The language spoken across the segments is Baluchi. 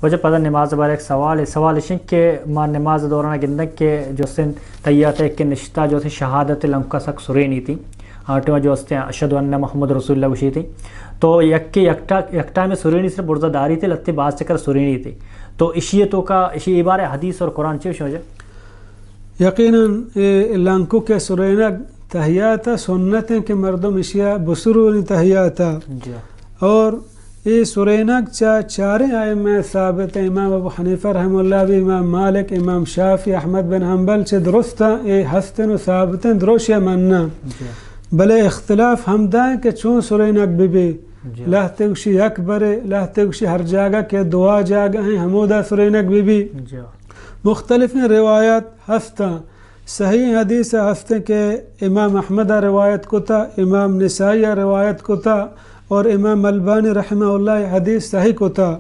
واجہ پدا نماز بارے یک سوال، سوال اش انت کہ ما نماز دوران گندگ کہ جوستیں تحیات کہ نشتا جوستیں شہادت لنکا سک سرینیتی، آ ٹائم جوستیں اشہد ان محمد رسول اللہ گوشیتی، تو یک یک ٹا-، یک ٹائم سرینی سر برزا داریتی، لتے باز چکر سرینیتی، تو اشی توکا اشی عبارہ حدیث اور قرآن چے شوجہ؟ یقیناً اے لنکک ءِ سرینگ تحیات ءَ سنت انت کہ مردم اشیا بسرونی تحیات ءَ۔ جی۔ اور اے سرینگ چہ چاریں ائمہ ثابت انت، امام ابو حنیفہ رحمہ اللہ بی، امام مالک، امام شافعی، احمد بن حنبل چہ درستاں اے ہستن و ثابت انت، دروشی مناں۔ جی۔ بلے اختلاف ہمدا انت کہ چون سرینگ بہ بی۔ جی۔ لہتے گوشی یک برے، لہتے گوشی ہر جاگہ کہ دعا جاگہ ہیں ہمودا سرینگ بہ بی۔ جی۔ مختلفیں روایات ہستاں۔ صحیح حدیث ہستیں کہ امام احمد ءَ روایت کتا، امام نسائی ءَ روایت کتا اور امام البانی رحمہ اللہ حدیث صحیح کتا۔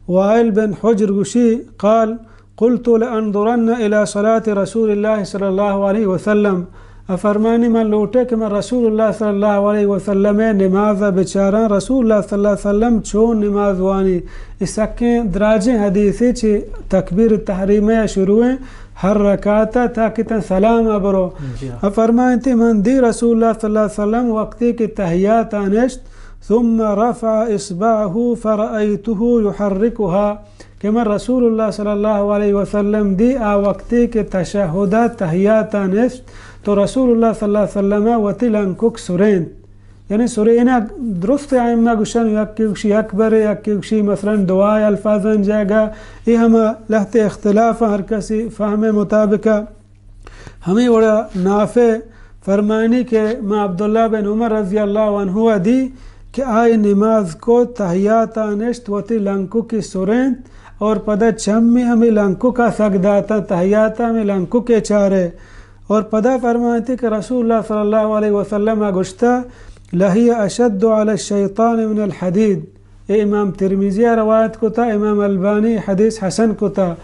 وائل بن حجر گوشی، قال، قلت لانظرن الی صلاة رسول اللہ صلی اللہ علیہ وسلم۔ ءَ فرمانی من لوٹے کہ من رسول اللہ صلی اللہ علیہ وسلم ءِ نماز ءَ بچاراں، رسول اللہ صلی اللہ علیہ وسلم چون نماز وانی۔ اے سکیں دراجیں حدیثے چہ تکبیر تحریمہ ءَ شروع ہیں، ہر رکعت ءَ تاکہ تاں سلام ءَ برو۔ جی۔ ءَ فرمائنتے من دی رسول اللہ صلی اللہ علیہ وسلم وقتی کہ تحیات ءَ نشت، ثم رفع اصبعه فرأيته يحركها۔ کہ من رسول اللہ صلی اللہ علیہ وسلم دی آ وقتی کہ تشہد ءَ تحیات ءَ نشت تو رسول اللہ صلی اللہ علیہ وسلم ءَ وتی لنکک سرینت۔ یعنی سرینگ درست ائمہ گوشن، یکے گوشی یک برے، یکے گوشی مثلاً دعا الفاظاں جاگہ، اے ہما لہتے اختلاف ہر کسی فہم مطابق۔ ہمے وڑا نافع فرمانی کہ ما عبداللہ بن عمر رضی اللہ عنہ ءَ دی کہ آئی نماز کو تحیات ءَ نشت وتی لنککی سرینت اور پدا چمی ہمے لنکک ءَ سگ داتا، تحیات ءَ ہمے لنکک ءَ چارے اور پدا فرمانتی کہ رسول اللہ صلی اللہ علیہ وسلم ءَ گوشتا، لہی اشد علی الشیطان من الحدید۔ اے امام ترمذی ءَ روایت کتا، امام البانی حدیث حسن کتا۔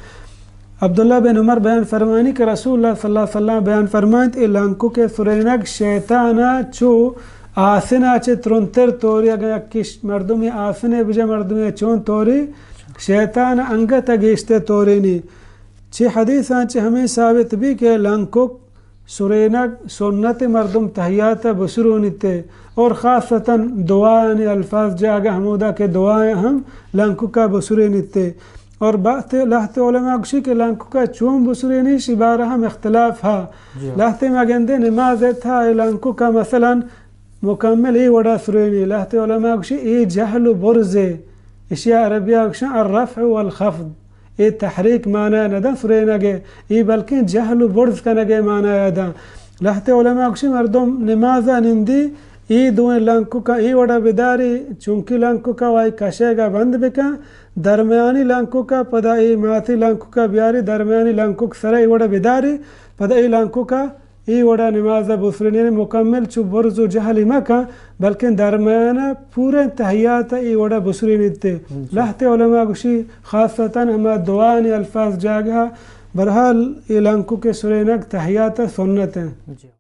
عبداللہ بن عمر بیان فرمانی کہ رسول اللہ صلی اللہ علیہ وسلم بیان فرمائنت، اے لنکک ءِ سرینگ شیطان ءَ چو آسن ءَ چہ ترندتر توری، اگاں یک کش-، مردمی آسن ءَ بجا مردمی چون توری، شیطان ءَ انگت ءَ گیشتر تورینی۔ چہ حدیثاں چہ ہمے ثابت بی کہ لنکک سرینگ سنت، مردم تحیات ءَ بسرونیت اور خاصتاً دعایانی الفاظ جاگہ ہمودا کہ دعایاں ہم لنکک ءَ بسرینیت اور بہت لہتے علماء گوشی کہ لنکک ءَ چون بسرینی شی بارہ ہم اختلاف ہا۔ جی۔ لہتے ما گندے نماز ءِ تھا اے لنکک ءَ مثلاً مکمل اے وڑا سرینی، لہتے علماء گوشی اے جہل و برزے، اشیا عربی ءَ گوشن الرفع والخفض۔ اے تحریک معنی نہ داں سرینگ ءِ، اے بلکیں جہل و برز کنگ ءِ معنی ءَ داں۔ لہتے علماء گوشی مردم نماز ءَ نندی، اے دوئیں لنککاں اے وڑا بداری، چونکہ لنککاں وائی کشگ ءَ بند بکن، درمیانی لنککاں پدا اے ماتی لنککاں بیاری، درمیانی لنکک سر ءَ اے وڑا بداری، پدا اے لنککاں اے وڑا نماز ءَ بسرین، یعنی مکمل چو برز و جہلی مکن، بلکن درمیان ءَ پوریں تحیات ءَ اے وڑا بسرینیت۔ جی۔ لہتے علماء گوشی خاصتاً ہما دعانی الفاظ جاگہ، بہرحال اے لنکک ءِ سرینگ تحیات ءَ سنت انت۔ جی۔